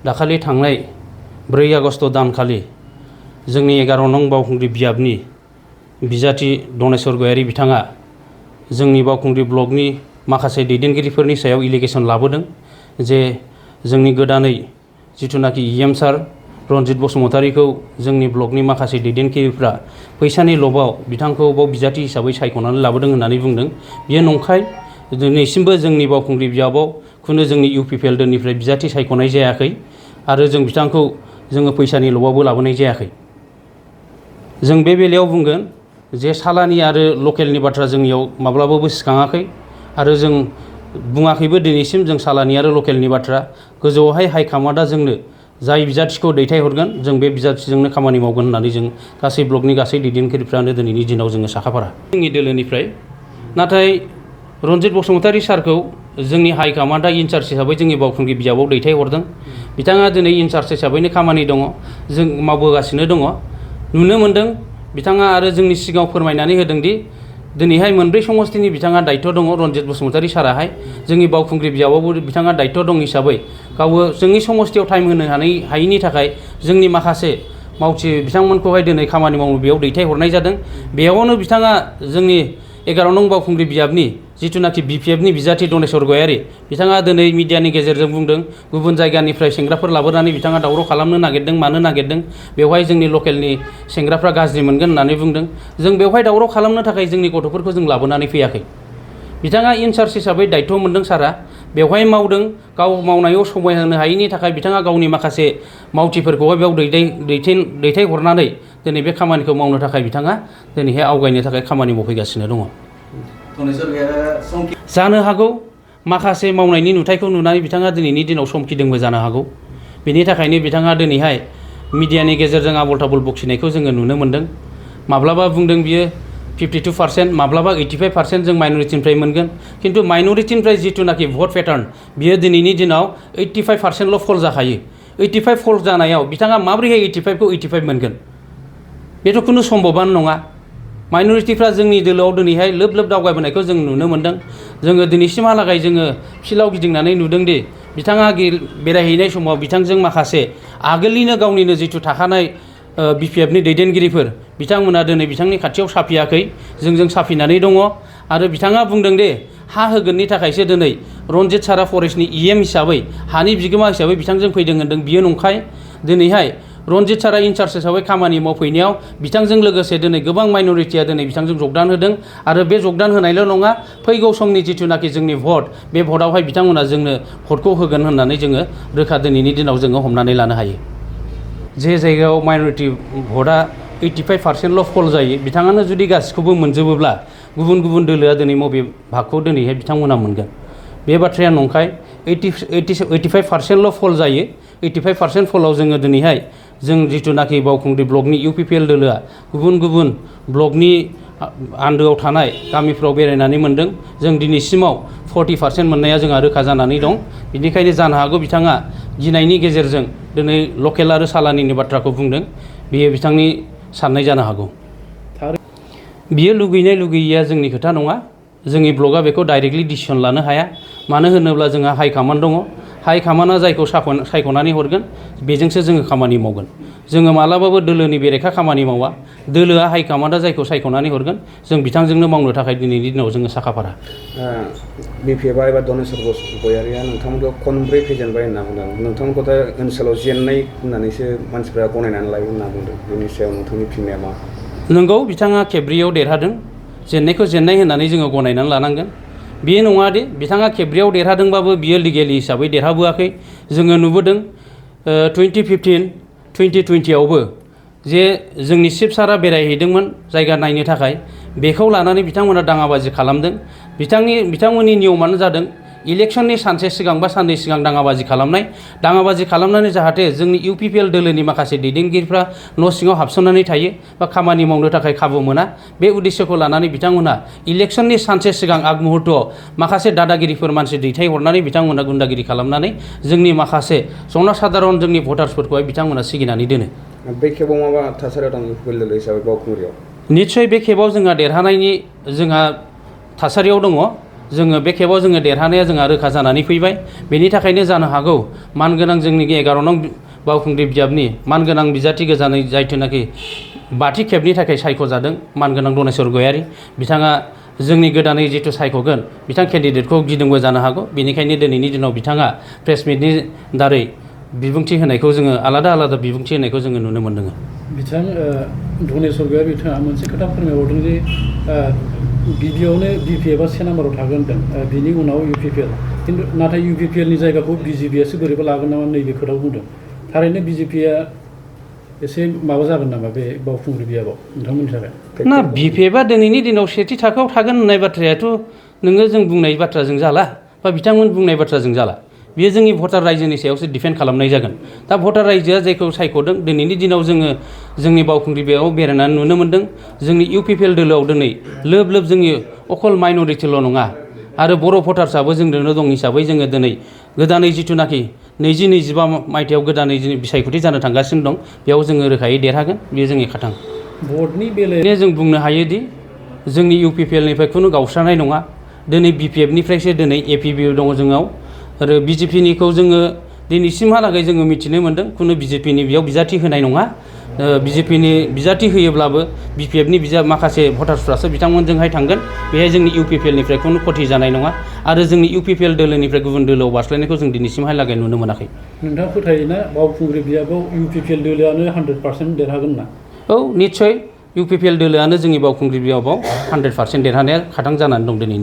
दाखालि थांनाय 4 आगस्ट दानखालि जोंनि 11 नं बावखुंग्रि बियाबनि बिजाथि दनेश्वर गयारी बिथाङा जोंनि बावखुंग्रि ब्लकनि माखासे दैदेनगिरिफोरनि सायाव एलिगेशन लाबोदों जे जोंनि गोदानै जिथुनाखि इएम सार रनजित बसुमतारीखौ जोंनि ब्लकनि माखासे दैदेनगिरिफ्रा फैसानि लबाव बिथांखौ बाव बिजाथि हिसाबै सायख'नानै लाबोदों होननानै बुंदों। बियो नंखाय। दिनैसिमबो जोंनि बावखुंग्रि बियाबाव खुनु जोंनि इउपिपिएल दोननिफ्राय बिजाथि सायख'नाय जायाखै आरो जों बिथांखौ जोङो फैसानि लबावबो लाबोनाय जायाखै। जों बे बेलायाव बुंगोन जे सालानि आरो लकेलनि बाथ्रा जोंनियाव माब्लाबाबो सिखाङाखै आरो जों बुङाखैबो दिनैसिम जों सालानि आरो लकेलनि बाथ्रा। गोजौआवहाय हाइकमान्डआ जोंनो जाय बिजाथिखौ दैथायहरगोन जों बे बिजाथिजोंनो खामानि मावगोन होननानै जों गासै ब्लकनि गासै दैदेनगिरिफ्रानो दिनैनि दिनाव जोङो साखाफारा। जोंनि दोलोनिफ्राय नाथाय रनजित बसुमतारी सारखौ जोंनि हाइकमान्डआ इनचार्ज हिसाबै जोंनि बावखुंग्रि बिजाबाव दैथायहरदों। बिथाङा दिनै इनचार्ज हिसाबैनो खामानि दङ, जों मावबोगासिनो दङ। नुनो मोन्दों बिथाङा आरो जोंनि सिगाङाव फोरमायनानै होदों दि दिनैहाय मोनब्रै समस्तिनि बिथाङा दायित्व दङ रनजित बसुमतारी साराहाय। जोंनि बावखुंग्रि बिजाबावबो बिथाङा दायित्व दं हिसाबै गावबो जोंनि समस्तियाव टाइम होनो हायैनि थाखाय जोंनि माखासे मावथि बिथांमोनखौहाय दिनै खामानि मावनो बेयाव दैथायहरनाय जादों। बेयावनो बिथाङा जोंनि 11 नं बावखुंग्रि बियाबनि जिथुनाखि बिपिएफनि बिजाथि दनेश्वर गयारी बिथाङा दिनै मिडियानि गेजेरजों बुंदों गुबुन जायगानिफ्राय सेंग्राफोर लाबोनानै बिथाङा दावराव खालामनो नागिरदों, मानो नागिरदों, बेवहाय जोंनि लकेलनि सेंग्राफ्रा गाज्रि मोनगोन होननानै बुंदों। जों बेवहाय दावराव खालामनो थाखाय जोंनि गथ'फोरखौ जों लाबोनानै फैयाखै। बिथाङा इनचार्ज हिसाबै दायित्व मोनदों सारा, बेवहाय मावदों। गाव मावनायाव समय होनो हायैनि थाखाय बिथाङा गावनि माखासे मावथिफोरखौहाय बेयाव दैथायहरनानै दिनै बे खामानिखौ मावनो थाखाय बिथाङा दिनैहाय आवगायनो थाखाय खामानि मावफैगासिनो दङ। जानो हागौ माखासे मावनायनि नुथायखौ नुनानै बिथाङा दिनैनि दिनाव समखिदोंबो जानो हागौ। बेनि थाखायनो बिथाङा दिनैहाय मिडियानि गेजेरजों आबल ताबल बखिनायखौ जोङो नुनो मोन्दों। माब्लाबा बुंदों बियो 52%, माब्लाबा 85% जों माइनरिटिनिफ्राय मोनगोन। खिन्थु माइनरिटिनिफ्राय जिथुनाखि भट पेटार्न बियो दिनैनि दिनाव 85%ल' फल जाखायो। 85 फल जानायाव बिथाङा माबोरैहाय 85 खौ 85 मोनगोन? बेथ' खुनु सम्भबानो नङा। माइनरिटिफ्रा जोंनि दोलोआव दिनैहाय लोब लोब दावगाबोनायखौ जों नुनो मोन्दों। जोङो दिनैसिमहालागै जोङो फिल्डआव गिदिंनानै नुदोंदि बिथाङा बेरायहैनाय समाव बिथांजों माखासे आगोलनिनो गावनिनो जिथु थाखानाय बिपिएफनि दैदेनगिरिफोर बिथांमोना दिनै बिथांनि खाथियाव साफियाखै, जोंजों साफिनानै दङ। आरो बिथाङा बुंदों दे हा होगोननि थाखायसो दिनै रनजित सारा फरेस्टनि इएम हिसाबै हानि बिगोमा हिसाबै बिथांजों फैदों होनदों। बियो नंखाय। दिनैहाय रनजित सारा इनचार्ज हिसाबै खामानि मावफैनायाव बिथांजों लोगोसे दिनै गोबां माइनरिटिया दिनै बिथांजों जगदान होदों। आरो बे जगदान होनायल' नङा, फैगौ समनि जिथुनाखि जोंनि भट, बे भटआवहाय बिथांमोना जोंनो भटखौ होगोन होननानै जोङो रोखा दिनैनि दिनाव जोङो हमनानै लानो हायो। जे जायगायाव माइनरिटि भटआ 85%ल' फल जायो, बिथाङानो जुदि गासिखौबो मोनजोबोब्ला गुबुन गुबुन दोलोआ दिनै बबे भागखौ दिनैहाय बिथांमोना मोनगोन? बे बाथ्राया नंखाय। 85%ल' फल जायो। 85% फलाव जोङो दिनैहाय जों जिथुनाखि बावखुंग्रि ब्लकनि इउपिपिएल दोलोआ गुबुन गुबुन ब्लकनि आन्दोआव थानाय गामिफ्राव बेरायनानै मोन्दों। जों दिनैसिमाव 40% मोननाया जोंहा रोखा जानानै दं। बिनिखायनो जानो हागौ बिथाङा गिनायनि गेजेरजों दिनै लकेल आरो सालानिनि बाथ्राखौ बुंदों। बेयो बिथांनि साननाय जानो हागौ। बियो लुगैनाय लुगैयैया जोंनि खोथा नङा। जोंनि ब्लकआ बेखौ डाइरेक्टलि डिसिसन लानो हाया। मानो होनोब्ला जोंहा हाइकमान्ड दङ। हाइकमान्डआ जायखौ सायख'नानै हरगोन बेजोंसो जोङो खामानि मावगोन। जोङो मालाबाबो दोलोनि बेरेखा खामानि मावा। दोलोआ हाइकमान्डआ जायखौ सायख'नानै हरगोन जों बिथांजोंनो मावनो थाखाय दिनैनि दिनाव जोङो साखाफारा। बिपिएफआ एबा दनेश्वर गयारीया नोंथांमोनखौ खनब्रै फेजेनबाय होनना बुंदों। नोंथांमोनखौ दा ओनसोलाव जेननाय होननानैसो मानसिफ्रा गनायनानै लायो होनना बुंदों। बेनि सायाव नोंथांनि फिननाया मा? नंगौ, बिथाङा खेबब्रैयाव देरहादों। जेननायखौ जेननाय होननानै जोङो गनायनानै लानांगोन। बेयो नङा दे बिथाङा खेबब्रैयाव देरहादोंबाबो बियो लिगेलि हिसाबै देरहाबोआखै। जोङो नुबोदों 2015, 2020आवबो जे जोंनि चिफ सारा बेरायहैदोंमोन जायगा नायनो थाखाय। बेखौ लानानै बिथांमोना दाङाबाजि खालामदों। बिथांमोननि नियमानो जादों इलेक्सननि सानसे सिगां बा साननै सिगां दाङाबाजि खालामनाय। दाङाबाजि खालामनानै जाहाथे जोंनि इउपिपिएल दोलोनि माखासे दैदेनगिरिफ्रा न' सिङाव हाबसोनानै थायो बा खामानि मावनो थाखाय खाबु मोना, बे उद्देश्यखौ लानानै बिथांमोनहा इलेक्सननि सानसे सिगां आग मुहुर्तआव माखासे दादागिरिफोर मानसि दैथायहरनानै बिथांमोना गुन्दागिरि खालामनानै जोंनि माखासे जनसाधारन जोंनि भटार्सफोरखौहाय बिथांमोना सिगिनानै दोनो। बे खेबाव माबा थासारियाव दं इउपिपिएल दोलो हिसाबै बावखुंग्रियाव? निस्सय बे खेबाव जोंहा देरहानायनि जोंहा थासारियाव दङ। जोङो बे खेबाव जोङो देरहानाया जोंहा रोखा जानानै फैबाय। बेनि थाखायनो जानो हागौ मानगोनां जोंनि 11 नं बावखुंग्रि बिजाबनि मानगोनां बिजाथि गोजानै जायथुनाखि 5थि खेबनि थाखाय सायख'जादों मानगोनां दनेस्वर गयारि बिथाङा जोंनि गोदानै जिथु सायख'गोन बिथां केन्डिडेटखौ गिदोंबो जानो हागौ। बेनिखायनो दिनैनि दिनाव बिथाङा प्रेस मिटनि दारै बिबुंथि होनायखौ जोङो आलादा बिबुंथि होनायखौ जोङो नुनो मोन्दों। बिथां दनेस्वर गयारि बिथाङा मोनसे खोथा फोरमायहरदों जे गिबियावनो BPF से नाम्बाराव थागोन होनदों, बिनि उनाव UPPL, खिन्थु नाथाय UPPLनि जायगाखौ BJPयासो बोरैबा लागोन नामा नैबे खोथाखौ बुंदों। थारैनो BJPया एसे माबा जागोन नामा बे बावखुंग्रि बिजाबाव नोंथांमोननि थाखाय? ना BPFआ दिनैनि दिनाव सेथि थाखोआव थागोन होननाय बाथ्रायाथ' नोङो जों बुंनाय बाथ्राजों जाला बा बिथांमोन बुंनाय बाथ्राजों जाला। बेयो जोंनि भटार रायजोनि सायावसो डिपेन्ड खालामनाय जागोन। दा भटार रायजोआ जायखौ सायख'दों दिनैनि दिनाव जोङो जोंनि बावखुंग्रि बिजाबाव बेरायनानै नुनो मोन्दों जोंनि UPPL दोलोआव दिनै लोब जोंनि अकल माइनरिटिल' नङा आरो बर' भटार्सआबो जोंजोंनो दं हिसाबै जोङो दिनै गोदानै जिथुनाखि 2025 मायथाइयाव गोदानै बिसायख'थि जानो थांगासिनो दं बेयाव जोङो रोखायै देरहागोन। बेयो जोंनि खाथां। भटनि बेलायाव जों बुंनो हायोदि जोंनि UPPLनिफ्राय खुनु गावस्रानाय नङा। दिनै BPFनिफ्रायसो दिनै APB दङ जोंनाव आरो BJPनिखौ जोङो दिनैसिमहालागै जोङो मिथिनो मोन्दों खुनु BJPनि बेयाव बिजाथि होनाय नङा। BJPनि बिजाथि होयोब्लाबो BPFनि माखासे भटार्सफ्रासो बिथांमोनजोंहाय थांगोन। बेहाय जोंनि UPPLनिफ्राय खुनु खथि जानाय नङा आरो जोंनि UPPL दोलोनिफ्राय गुबुन दोलोआव बारस्लायनायखौ जों दिनैसिमहालागै नुनो मोनाखै। नोंथाङा फोथायोना बावखुंग्रि बिजाबाव UPPL दोलोआनो 100% देरहागोन ना? औ निस्सय UPPL दोलोआनो जोंनि बावखुंग्रि बिजाबाव 100% देरहानाया खाथां जानानै दं दिनै।